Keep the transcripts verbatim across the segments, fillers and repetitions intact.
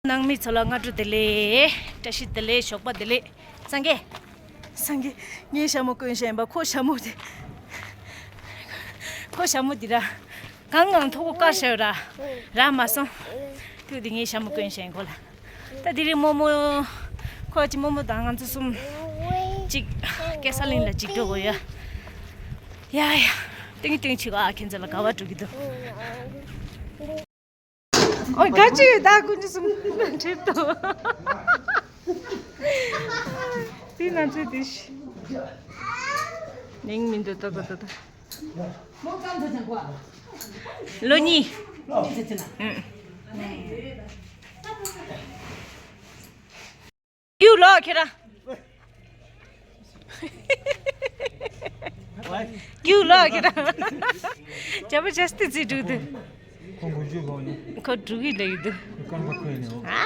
ནང་མི་ཚོ་ལ་སྔ་དྲོ་བདེ་ལེགས། བཀྲ་ཤིས་བདེ་ལེགས། ཞོགས་པ་བདེ་ལེགས། སངས་རྒྱས། སངས་རྒྱས། ངའི་ཞྭ་མོ་གོན་བཞིན་ཡིན་པ། ཁོ་ཞྭ་མོ་དེ། ཁོ་ཞྭ་མོ་འདི་ར། གང་གང་ཐོག་ཁོ་དཀར་ཤ་ཡོད་ར། རག་མ་སོང་། དུས་འདི་ངའི་ཞྭ་མོ་གོན་བཞིན་ཡིན་ཁོ་ལ། ད་དེ་རིང་རྨོ་མོ། ཁོ་ཅི་རྨོ་མོ་དང་ང་ཚོ་གསུམ། གཅིག་སྐྱེ་ས་གླིང་ལ་གཅིག་འགྲོ་དགོས་ཡ། ཡ་ཡ། ཏིང་ཏིང་ཆི་ག་ཨ་ཁྱེད་ཚོ་ལ་དགའ་བ་འགྲོ་གི་འདུག་ཨོ་དགའ་ཅི་ཡོད་ད་ཀུན་ཅི་གསུམ་ཁྲིད་དོ། དེ་ང་ཚོའི་དེ་ཤི། ནིང་མི་འདུག་ཏོ་ཏོ་ཏོ་ཏོ། ལོ་གཉིས། ཨུ། ཡུ་ལོ་ཁྱེད་རང་། ཡུ་ལོ་ཁྱེད་རང་། ཇ་པ་ཇ་སྟི་ཙི་འགྲུག་འདུག་ཁོ་དགུ་བཅུ་ལོ་ཡིན། ཁོ་འགྲུག་གི་ལེ་ཡི་འདུག་རྐང་པ་ཁོས་ནས། ཨ་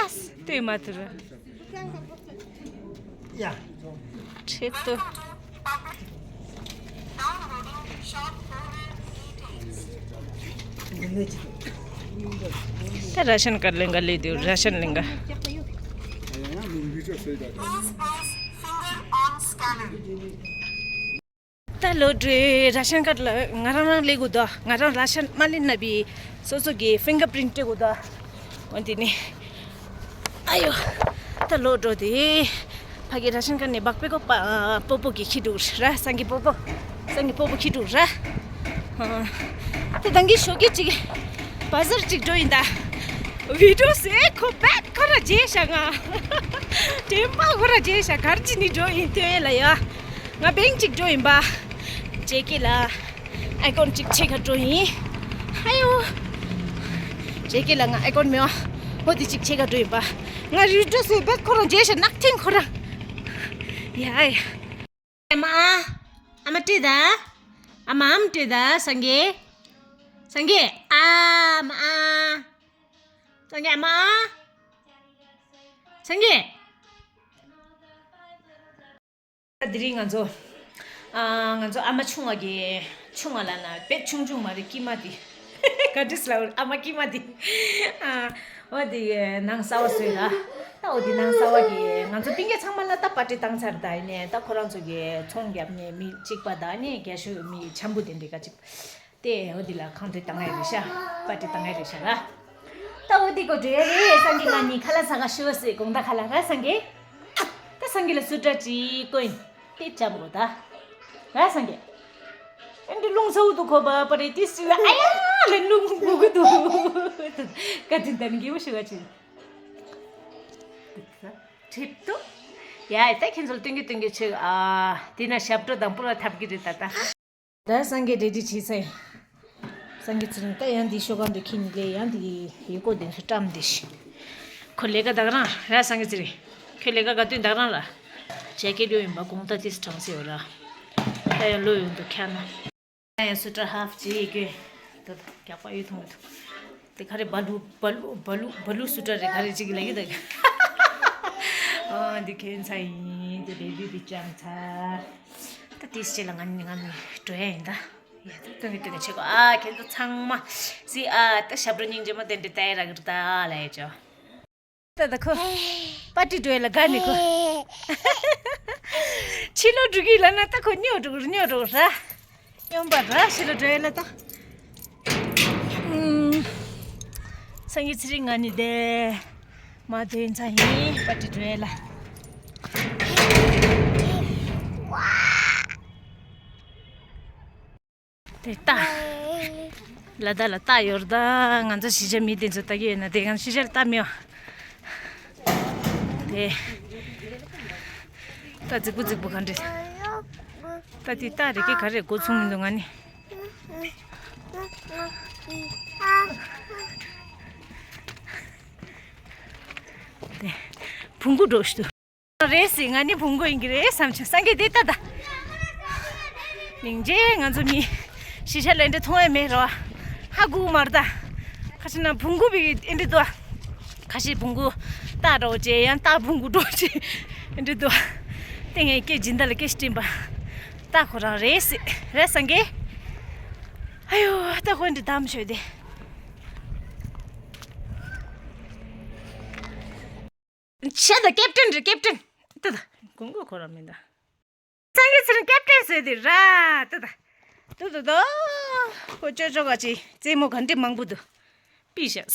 ལས། ལྟོས་མ་ཐུབ་ར། ཡ། ཁྲེད་དོ། ད་ར་ཤན་ཀར་ལེན་ག་ལེ་དུ་ར་ཤན་ལེན་ག་ད་ལོ་དྲུག་ར་ཤན་ཀར་ལ་ང་རང་རང་ལེན་དགོས་དོ། ང་རང་ར་ཤན་མ་ལེན་ན་བི་སོ་སོ་གི་ཕིང་གར་པྲིན་སྤྲད་དགོས་དོ། འོན་ཏེ་ནི། ཨ་ཡོ། ད་ལོ་འགྲོ་དེ། ཕ་གི་ར་ཤན་ཀར་ནས་སྦག་པེ་ཀོ་པ་པོ་པོ་གི་ཁྱི་འགྲོ་ར། སང་གི་པོ་པོ། སང་གི་པོ་པོ་ཁྱི་འགྲོ་ར། ཨ། དེ་དང་གི་ཞོགས་ཀས་ཅིག་བ་ཟར་ཅིག་འགྲོ་ཡིན་ད། བི་ཌིའོ་སེ་ཁོ་བད་ཁོ་ར་རྗེས་ཤ་ང་། དྲན་པ་ཁོ་ར་རྗེས་ཤ་གར་ཅི་ནི་འགྲོ་ཡིན་ཐོན་ལ་ཡ། ང་བེང་ཅིག་འགྲོ་ཡིན་པ། ཇེ་ཀེ་ལ། ཨའི་ཀོན་ཅིག་ཆེ་ག་འགྲོ་ཡིན། ཧ་ཡོ། ཇེ་ཀེ་ལ་ང་ཨའི་ཀོན་མེད་བ། འོ་དེ་ཅིག་ཆེ་ག་འགྲོ་ཡིན་པ། ང་རི་ཏོ་སེ་བད་ཁོ་རང་རྗེས་ཤ་ནག་ཐིང་ཁོ་རང་། ཡ་ཡ། ཨ་མ། ཨ་མ་སྤྲད་ད། ཨ་མ་ཨམ་སྤྲད་ད་སངས་རྒྱས། སངས་རྒྱས་ཨ་མ་ཨ། སངས་རྒྱས་ཨ་མ་ཨ། སངས་རྒྱས། དེ་རིང་ང་ཚོ། ཨ། ང་ཚོ་ཨ་མ་ཆུང་བ་གི། ཆུང་བ་ལ་ན་དཔེ་ཆུང་ཆུང་མ་རེད། སྐྱེས་མ་དེ། ག་འདྲས་ལབ་ཨ་མ་སྐྱེས་མ་དེ། ཨ། འོ་དེ་ནང་གསར་བ་བཟོས་ལ། ད་འོ་དེ་ནང་གསར་བ་གི་ང་ཚོ་སྤུན་ཀྱག་ཚང་མ་ལ་ད་པར་ཊི་བཏང་ཚར། ད་ཡིན་ནས་ད་ཁོ་རང་ཚོ་གི་ཚོང་རྒྱབ་ནས་མི་གཅིག་པ་ད་ནས་རྒྱ་ཤོད་མི་འཆམ་པོ་དེ་འདྲས་ག་ཅིག་དེ་འོ་འདི་ལ་ཁང་དུ་བཏང་ཡ་རེད་ཤག་པར་ཊི་བཏང་ཡ་རེད་ཤག་ར། ད་འོ་འདི་གོ་འགྲོ་ཡ་རེད། སངས་རྒྱས་ང་གཉིས་ཁ་ལག་ཟ་ག་ཤི་བ་སི་དགོང་དག་ཁ་ལག་ར་སངས་རྒྱས། ད་སངས་རྒྱས་ལ་སུ་ཏྲ་ཅིག་བསྐོན་དེ་ཅམ་གོ་ད། ར་སངས་རྒྱས། ཨེ་འདི་རླུང་ཚ་བོ་འདུག་གོ་བ་པ་རེད་དེ་སུ་ཨ་ཡ་ལ་རླུང་འགུག་གི་འདུག་ཀ་ཅིག་ད་ནི་དགེ་བོ་ཤི་བ་ཅིག་ཁྲིད་དུ། ཡ་ད་ཁྱེད་ཚོ་ལ་སྟོན་གི་སྟོན་གི་ཆེ་ཨ། དེ་ན་ཞབས་བྲོ་དང་པོ་ལ་འཐབ་གི་རེད་ད་ད། ད་སངས་རྒྱས་རེ་ཌི་བྱས་ཚར་ཡིན། སངས་རྒྱས་ཚེ་རིང་ད་ཡང་འདི་ཤོག་ཁང་དུ་ཁྱེར་ནི་ལས་ཡང་འདི་ཡི་གོ་དེ་ཚོ་བཀྲམ་འདི་ཤི། ཁོ་ལས་ཀ་ད་ག་རང་ར་སངས་རྒྱས་ཚེ་རིང་། ཁྱོད་ལས་ཀ་ག་དུས་ད་ག་རང་ར། བྱས་སྐད་ཡོད་ཡིན་པ་དགོང་དག་དེ་སུ་གྲངས་སེ་ཡོད་ར། ད་ཡང་ལོ་ཡོང་དུ་ཁྱག་ན། ད་ཡང་སུ་ཏྲ་ཧབ་ཅིག་གི། ད་རྒྱག་པ་ཡོད་མཐོང་གི་འདུག་དེ་ག་རེ་བ་ལུ་བ་ལུ་བ་ལུ་བ་ལུ་སུ་ཏྲ་རེ་ག་རེ་ཅིག་ལ་ཡོད་ད། ཨ་འདི་ཁྱོད་ཚ་ཡིན་དེ་རེ་ལུས་འདི་ཅང་ཚ། ད་དེ་སྤྱི་ལ་ང་ནི་ང་ནི་འགྲོ་ཡ་ཡིན་ད། ཡ་ད་སྟོན་གི་སྟོན་གི་ཆེ་གོ་ཨ་ཁྱེད་ཚོ་ཚང་མ་སི་ཨ་ད་ཞབས་བྲོ་སྙིང་རྗེ་མོ་དེ་འདྲ་ལྟ་ཡ་རག་གི་རེད་ད་ལ་ཡ་ཅོ། ད་ད་ཁོ། པར་ཊི་འགྲོ་ཡ་ལ་དགའ་ནི་ཁོ། ཕྱི་ལོགས་འགྲོ་གི་ལ་ན་ད་ཁོ་སྨྱོ་འགྲོ་གི་སྨྱོ་འགྲོ་གི་ར། སྨྱོན་པ་ར་ཕྱི་ལོགས་འགྲོ་ཡ་ལ་ད། ཨུམ། སངས་རྒྱས་ཚེ་རིང་ང་ནི་དེ། མ་དོན་ཚ་ཡིན་པར་ཊི་འགྲོ་ཡ་ལ། དེ་ལྟ། ལ་ད་ལ་ལྟ་ཡོར་ད་ང་ཚོ་གཞིས་ཆགས་མི་དེ་ཚོ་ལྟ་གི་ཡོད་ན་དེ་ང་གཞིས་ཆགས་ལ་ལྟ་མེད་བ། དེ། ད་རྫིག་པོ་རྫིག་པོ་ག་འདྲ། ད་དེ་ལྟ་རེ་ཀི་ག་རེ་འགོ་ཚུགས་མི་འདུག་ང་ནི། དེ། བུང་གུ་འགྲོ་ཞུ། རེད་སི་ང་ནི་བུང་གུ་ཡིན་གྱི་རེད་བསམ་བྱུང་སངས་རྒྱས་དེ་ལྟ་ད། སྙིང་རྗེ་ང་ཚོ་མི། གཞིས་ཆགས་ལ་འདྲ་མཐོང་ཡ་མེད་རོ། ཧ་གུ་མར་ད། ཁ་ཤས་ན་བུང་གུ་བི་འདི་འདུག་ཁ་ཤས་བུང་གུ་ལྟ་འགྲོ་ཅེ་ཡང་ལྟ་བུང་གུ་འགྲོ་ཅེ་འདི་འདུག་དེ་ངས་སྐད་སྦྱིན་བདག་ལ་སྐད་ཞིག་དྲིས་པ། ལྟ་ཁོ་རང་རེད་སི་རེད་སངས་རྒྱས། ཨ་ཡོ་ལྟ་ཁོ་འདི་དམ་ཤོད་དེ། ཆེ་ད་ཀེབ་ཏན་རེད། ཀེབ་ཏན་ད་ད་གོང་གོ་ཁོ་ར་མིན་ད། སངས་རྒྱས་ཚེ་རིང་ཀེབ་ཏན་ཟེར་དེ་ར་ད་ད། ཏུ་ཏུ་ཏུ། ཁོ་ཅོ་ཅོ་ག་ཅི་རྩེད་མོ་ག་འདྲི་མང་པོ་འདུག་པི་ཤ།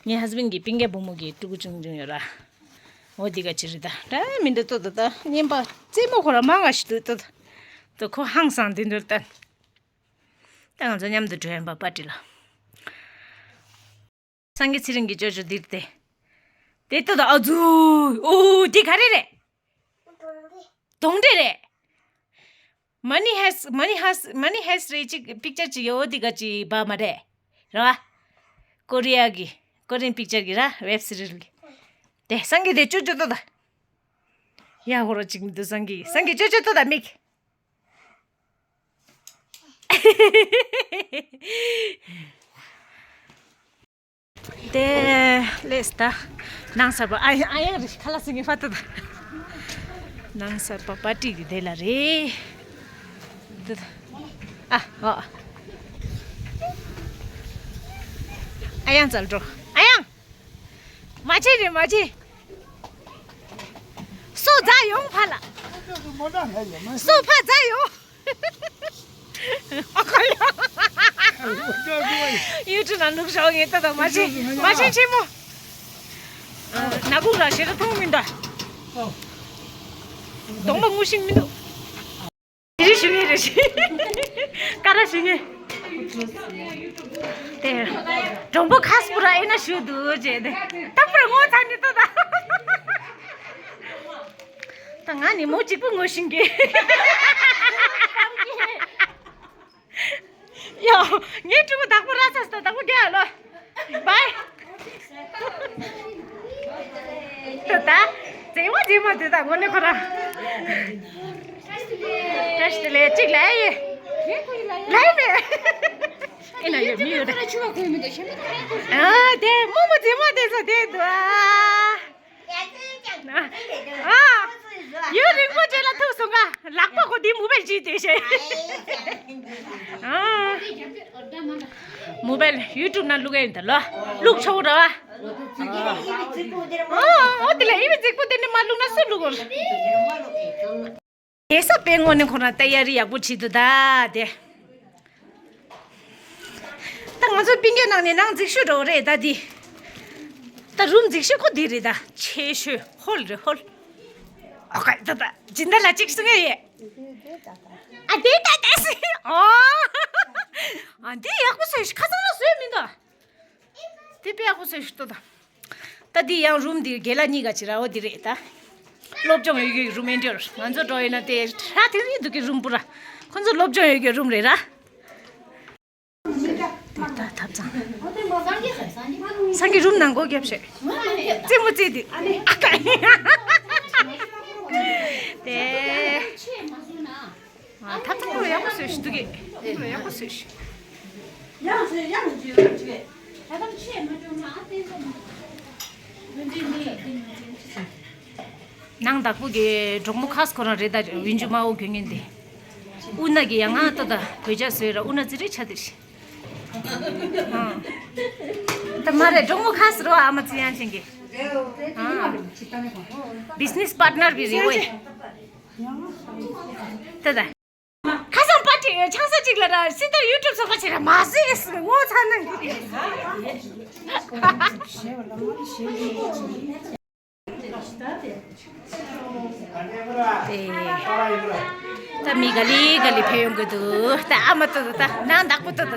ངའི་ཧས་བྷེན་གི་སྤུན་ཀྱག་བུ་མོ་གི་ཕྲུ་གུ་ཆུང་ཆུང་ཡོད་ར། འོ་འདི་ག་ཅི་རེད་ད་ར་མི་འདུག་ཏུ་ཏུ་ཏུ་ཉན་པ། རྩེད་མོ་ཁོ་ར་མང་ག་ཞིག་འདུག་ཏུ་ཏུ། ཏུ་ཁོ་ཧང་སང་དེ་འདུག་ད། ད་ང་ཚོ་མཉམ་དུ་འགྲོ་ཡིན་པ་པར་ཊི་ལ། སངས་རྒྱས་ཚེ་རིང་གི་ཅོ་ཅོ་འདིར་ཏེ། དེ་ལྟ་དང་ཨ་ཛུ། ཨོ་འདི་ག་རེ་རེད། གདོང་འདྲེ་རེད། མ་ནི་ཧེས་མ་ནི་ཧེས་མ་ནི་ཧེས་རེད། ཅིག་པིག་ཅར་ཅིག་ཡོད་འདི་ག་ཅིག་བ་མ་རེད། ར་བ། ཀོ་རི་ཡ་གི་ཀོ་རི་ཡན་པིག་ཅར་གི་ར་ཝེབ་སི་རིལ་གི། དེ་སངས་རྒྱས་དེ་ཅོ་ཅོ་ལྟ་དང་། ཡ་ཧོ་ར་ཅིག་མི་འདུག་སངས་རྒྱས་སངས་རྒྱས་ཅོ་ཅོ་ལྟ་དང་མིག་དེ་ལས་ད་ནང་གསར་པ་ཨ་ཡང་ཨ་ཡང་རི་ཁ་ལག་ཟིན་གི་ཕ་ཏུ་ད། ནང་གསར་པ་པར་ཊི་གི་དེ་ལ་རེད། ཏུ་ད། ཨ་ཨོ། ཨ་ཡང་ཙལ་འགྲོ། ཨ་ཡང་། མ་བྱེད་རེད་མ་བྱེད། སོ་རྫ་ཡོང་ཕ་ལ། སོ་ཕ་རྫ་ཡོང་། ཨ་ཁ་ཡ། ཡུ་ཊུབ་ནང་བླུགས་ཤོག་ངས་ལྟ་དང་མ་བྱེད་མ་བྱེད་ཆེན་མོ། ནག་ཁུག་ར་ཞེ་དྲག་མཐོང་མི་འདུག་གདོང་པ་ངུ་ཤིང་མི་འདུག་དེ་རིང་ཞུ་ངེས་རེད། ཀ་ར་ཞུ་ངེས། དེ། མགྲོན་པོ་ཁ་སྤུ་ར་ཨེ་ན་ཞུ་འདུག་ཅེས་དེ། ཏག་པར་ངོ་ཚ་ནི་ཏོ་ད། ད་ང་ནི་མོ་གཅིག་པུ་ངོ་ཤེས་ཀྱི། ཡོ། ངའི་ཕྲུ་གུ་བདག་པོ་ར་ཚ་སྟ་བདག་པོ་རྒྱལ་ལོ། བའི། ད་ད། མཛེས་མ་མཛེས་མ་དེ་དག་དངོས་གནས་ཁོ་ར། བཀྲ་ཤིས་བདེ་ལེགས་གཅིག་ལ་ཡེ། ལ་ཡེ་མེད། ཨེ་ན་ཡོད་མི་ཡོད་རེད། ཨ་དེ་རྨོ་མོ་མཛེས་མ་དེ་ཚོ་དེ་འདུག་ཨ། ཨ། ཡུན་རིང་པོ་རྗེས་ལ་ཐུག་སོང་ང་། ལག་པ་གོ་འདི་མུ་བེལ་ཅིག་དེ་བཤད། ཨ། མུ་བེལ་ཡུ་ཊུབ་ནང་བླུག་གི་ཡིན་ད་ལོ། བླུག་ཆོག་ར་བ། ཨ། ཨོ་དེ་ལ་ཨི་བི་རྫིག་པོ་དེ་ནི་མ་བླུག་ན་སུ་བླུག་གོ། དེ་ས་པའི་ངོ་ནས་ཁོ་རང་ཏ་ཡ་རི་ཡག་པོ་བྱེད་འདུག་ད་དེ། ད་ང་ཚོ་སྤུན་ཀྱག་ནང་ནས་ནང་རྫིག་ཤོས་འགྲོ་རེད་ད་འདི། ད་རུམ་རྫིག་ཤོས་ཁོ་འདི་རེད་ད། ཆེ་ཤོས་ཧོལ་རེད་ཧོལ། ཨོ་ཀ་ད་ད་སྦྱིན་བདག་ལ་གཅིག་གསུང་ཡ་ཡོད། ཨ་འདི་ད་ད་སི་ཨོ། ཨ་འདི་ཡག་པོ་བཟོས་ཤག་ཁ་སང་ལ་བཟོས་མི་འདུག་དེ་དཔེ་ཡག་པོ་བཟོས་ཤག་ལྟོས་དང་། ད་འདི་ཡང་རུམ་འདི་རྒན་ལགས་གཉིས་ཀ་ཅིག་ར་འོ་འདི་རེད་ད། སློབ་སྦྱོང་ཡོད་རྒྱུའི་རུམ་ཨེ་འདྲ། ང་ཚོ་འགྲོ་ཡིན་ན་དེ་ཧྲ་དེ་རིང་འདུག་གི་རུམ་པོ་ར། ཁོ་ཚོ་སློབ་སྦྱོང་ཡོད་རྒྱུའི་རུམ་རེད་ར། དེ་ད་ཐབ་ཚང་། སངས་རྒྱས་རུམ་ནང་སྒོ་བརྒྱབ་བྱས། རྩེད་མོ་རྩེ་དུས། ཨ་ཀ། དེ། ཐབ་ཚང་ཁོ་ལ་ཡག་པོ་བཟོས་ཤིག་འདུག་གི། ཁོ་ལ་ཡག་པོ་བཟོས་ཤིག་ནང་བདག་པོ་གི་གྲོགས་མོ་ཁ་སྐོར་རང་རེད་ད། ཝིན་ཇུ་མ་འོ་གྱོན་ངན་དེ། ཨུ་ན་གི་ཡང་ང་ཏོ་ད་བོད་ཇ་བཟོས་ར་ཨུ་ན་ཙི་རི་ཆ་དེ་རེད། ད་མ་རེད་གྲོགས་མོ་ཁ་སི་རོ་ཨ་མ་ཙི་ཡང་ཆེན་གི། བི་ཛི་ནེ་སི་པར་ཊི་ནར་བི་རི་ཝེ། ད་ད། ཁ་སང་པར་ཊི་ཆང་ས་གཅིག་ལ་ར་སྲིད་དར་ཡུ་ཊུབ་ཚོགས་པ་ཆེ་ར་མ་ཟེར་ངོ་ཚ་ནང་གི། ད་མི་ག་ལེ་ག་ལེ་ཕེབས་ཡོང་གི་འདུག་ད་ཨ་མ་ཏོ་ད་ནང་བདག་པོ་ཏོ་ད་ད།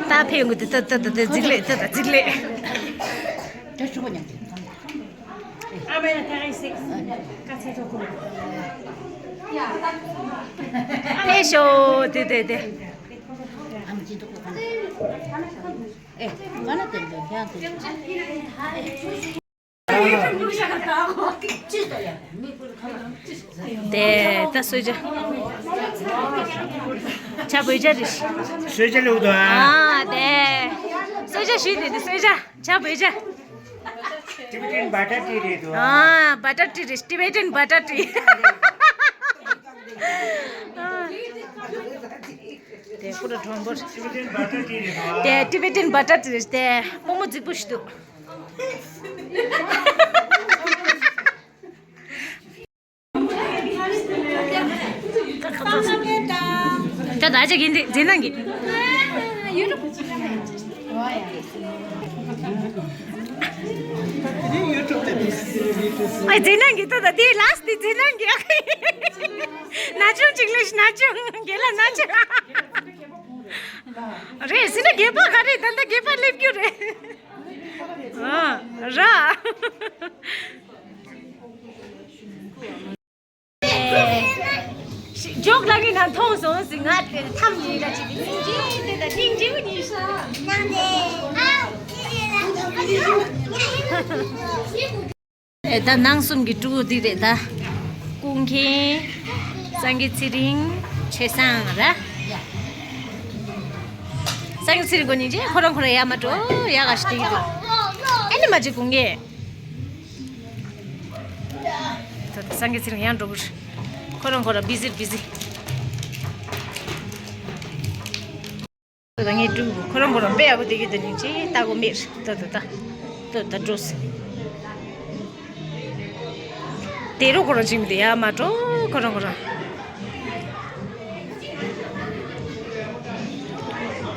ད་ཕེབས་ཡོང་གི་འདུག་ད་ད་ད་ད་རྫིག་ལེ་ད་ད་རྫིག་ལེ། ཕེབས་ཤོག་དེ་དེ་དེ། དེ་ད་གསོལ་ཇ། ཇ་བོད་ཇ་རེད། གསོལ་ཇ་ལེའུ་དང་། ཨ་དེ། གསོལ་ཇ་ཞུས་དེ་དེ་གསོལ་ཇ་ཇ་བོད་ཇ། Tibetan butter tea རེད་དོ། ཨ་butter tea རེད། Tibetan butter tea། ཨ། དེ་པུ་ར་གྲོང་པོར། དེ་ཊི་བེ་ཊན་བྷ་ཊར་ཊི་རེད། དེ་སྤོ་མོ་རྫིག་པོ་ཞིག་འདུག། ད་ད་ཅིག་ཡིན་དེ་རྫས་སྣང་གི། ཨ་རྫས་སྣང་གི་ད་ད་དེ་ལ་སི་དེ་རྫས་སྣང་གི། ན་ཆུང་ཅིག་ལས་ན་ཆུང་རྒན་ལགས་ན་ཆུང་། རེད་ཟེར་ན་རྒན་པ་ག་རེ་ད་ལྟ་རྒན་པ་སླེབས་རྒྱུ་རེད། ཨ་ར། འཇོག་ལ་གི་ན་མཐོང་སོང་ཟིན་ང་དེ་ཐམ་ཡིན་ལ་ཅི་སྙིང་རྗེ་དེ་ད་སྙིང་རྗེ་བོ་ཉིད་ཤ། ད་ནང་གསུམ་གྱི་ཕྲུ་གུ་འདི་རེད་ད། ཀུན་མཁྱེན། སངས་རྒྱས་ཚེ་རིང་། ཆོས་བཟང་ར། སངས་རྒྱས་ཚེ་རིང་ཁོ་གཉིས་ཀྱིས་ཁོ་རང་ཁོ་རང་ཡར་མར་འགྲོ་ཡག་ག་ཞིག་དེ་གི་འདུག། ཨེ་ནི་མ་ཅིག་ཀུན་མཁྱེན། ད་ལྟ་སངས་རྒྱས་ཚེ་རིང་ཡར་འགྲོ་གི་རེད། ཁོ་རང་ཁོ་རང་བི་ཟི་བི་ཟི། ད་ངས་ཀྲུང་གོ་ཁོ་རང་ཁོ་རང་དཔེ་ཡག་པོ་བསྡད་ཀྱི་འདུག་ནི་ཅི་ལྟ་གོ་མེད། ད་ད་ད་ད་ད་འགྲོ་སི། དེ་རུ་ཁོ་རང་ཅིག་མི་འདུག་ཡ་མ་འགྲོ་ཁོ་རང་ཁོ་རང་།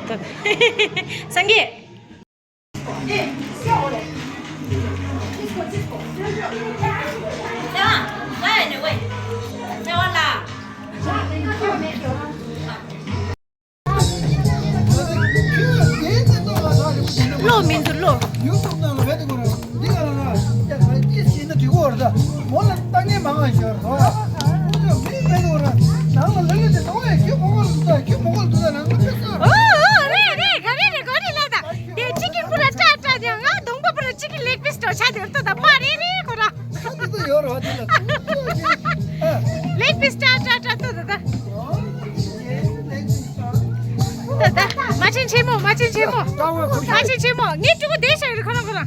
ད་སངས་རྒྱས། བློ་མི་འདུག་བློ། ཨོ་ཨོ་རེད་རེད་ག་རེ་རེད་ག་རེ་ལབ་ད། དེ་ཅི་གི་པུ་ར་ཏྲ་ཏྲ་ཡང་ང་གདོང་པ་པུ་ར་ཅི་གི་ལེག་པིས་ཏོ་ཆ་དེར་ཏོ་ད་པ་རེ་རེ་ཁོ་ར། ད་དེ་ཚོ་ཡོད་རེད་བ་དེ་ལ་ཚོ་ཅི། ལེག་པིས་ཏྲ་ཏྲ་ཏྲ་ཏོ་ད་ད། ད་ད་མ་ཆེན་ཆེན་མོ་མ་ཆེན་ཆེན་མོ། མ་ཆེན་ཆེན་མོ་ངའི་ཕྲུ་གུ་བསྡད་ཤག་རེད་ཁོ་རང་ཁོ་རང་།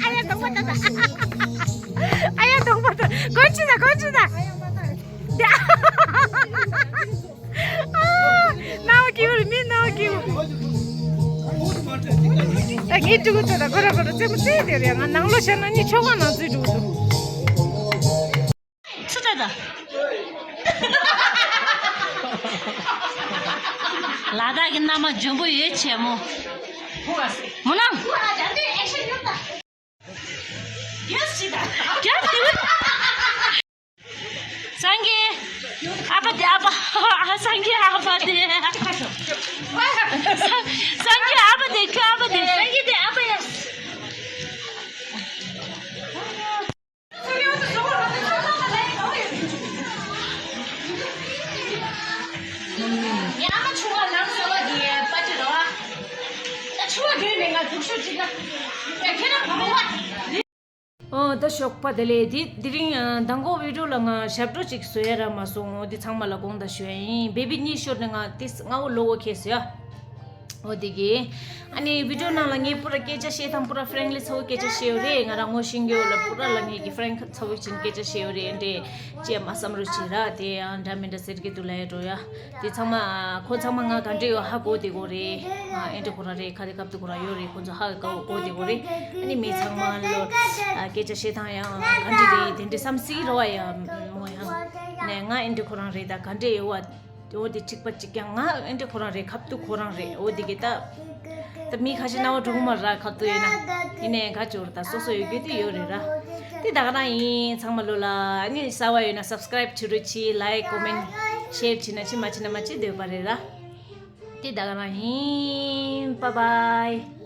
ཨ་ཡ་གདོང་པ་ད་ད། ཨ་ཡ་གདོང་པ་ད་གོན་ཅི་ད་གོན་ཅི་ད། ནའོ་ཀིའུ་རེད་མི་ནའོ་ཀིའུ། ད་ངའི་ཕྲུ་གུ་ཚོ་ད་ཁོ་ར་ཁོ་ར་རྩེད་མོ་རྩེ་དེ་རེད། ང་ནང་ལོགས་བཤད་ན་ནི་ཆོ་ག་ནང་འཛུལ་འགྲོ་གི་འདུག། སུ་ད་ད། ལ་དྭགས་ཀྱི་མནའ་མ་འཇོན་པོ་ཡོད་ཆེ་མོ། མོ་ན། རྒྱབ་དེ། སངས་རྒྱས། ཨ་ཕ་དེ་ཨ་ཕ། སངས་རྒྱས་ཨ་ཕ་དེ། སངས་རྒྱས་ཨ་ཕ་དེ་ཁྱོད་ཨ་ཕ་དེ་སངས་རྒྱས་དེ་ཨ་ཕ་ཡ། ཉི་མ་ཆུང་བ་ལངས་སོང་བ་དེ་པ་ཏི་རོ། ད་ཆུ་བ་དེ་ནས་ང་འཛུགས་ཤོག་ཅིག་ལ། ཡ་ཁྱེད་རང་ག་པར་བ། ཨོ་ད་ཞོགས་པ་བདེ་ལེགས། དེ་དེ་རིང་ཨ་མདང་དགོང་བི་ཌིའོ་ལ་ང་ཞབས་བྲོ་ཅིག་བཟོ་ཡ་རག་མ་སོང་། འོ་དེ་ཚང་མ་ལ་དགོངས་དག་ཞུ་ཡ་ཡིན། བེ་བི་གཉིས་ཤོར་ནས་ང་དེ་སྔ་བོ་ལོ་བོ་ཁེལ་སོང་ཡ། འོ་དེ་གི། ཨ་ནི་བི་ཌིའོ་ནང་ལ་ངས་པུ་ར་སྐད་ཆ་བཤད་སྟངས་པུ་ར་ཧྥ་རེང་ལི་ཚ་བོ་སྐད་ཆ་བཤད་ཡོད་རེད། ང་རང་ངོ་ཤེས་ཀྱི་ཡོད་ལ་པུ་ར་ལ་ངས་ཀྱི་ཧྥ་རེང་ཚ་བོ་ཅིག་སྐད་ཆ་བཤད་ཡོད་རེད། འདྲེ་ཅེས་མ་བསམ་རོགས་བྱེད་ར། དེ་ཡང་འདྲ་མི་འདྲ་ཟེར་གི་འདུག་ལ་ཡ་འགྲོ་ཡ། དེ་ཚང་མ་ཁོ་ཚང་མ་ང་ག་འདྲེ་ཡོད་ཧ་གོ་དེ་གོ་རེད། ང་ཨེ་འདྲེ་ཁོ་རང་རེད། ཁ་དེ་ཁབ་ཏུ་ཁོ་རང་ཡོད་རེད། ཁོ་ཚོ་ཧ་གོ་གོ་དེ་གོ་རེད། ཨ་ནི་མི་ཚང་མ་ལོ་སྐད་ཆ་བཤད་སྟངས་ཡང་ག་འདྲེ་རེད། དེ་འདྲེ་བསམ་སྲིད་རོ་བ་ཡ་མོ་ཡང་ནས་ང་ཨེ་འདྲེ་ཁོ་རང་རེད། ད་ག་འདྲེ་ཡོད་བ། འོ་དེ་གཅིག་པ་གཅིག་རྐྱང་ང་ཨེ་འདྲེ་ཁོ་རང་རེད། ཁབ་ཏུ་ཁོ་རང་རེད། འོ་དེ་གི་ད་ད་མི་ཁ་ཤས་རྣ་བ་འགྲོ་གི་མ་ར། ཁབ་ཏུ་ཡིན་ན་ཡིན་ནའི་ག་ཅོར་ད་སོ་སོ་ཡོད་རྒྱུ་དེ་ཡོད་རེད་ར། དེ་ད་ག་རང་ཡིན། ཚང་མ་ལོ་ལ་ཨ་ནི་གསར་བ་ཡོད་ན་སབ་སི་ཀ་རའིབ་བྱེད་རོགས་གྱིས། ལའིཀ་ཀོ་མེན་ཤེར་བྱེད་ན་ཅི་མ་བྱེད་ན་མ་བྱེད་འདོད་པ་རེད་ར། དེ་ད་ག་རང་ཡིན། བཱའི་བཱའི།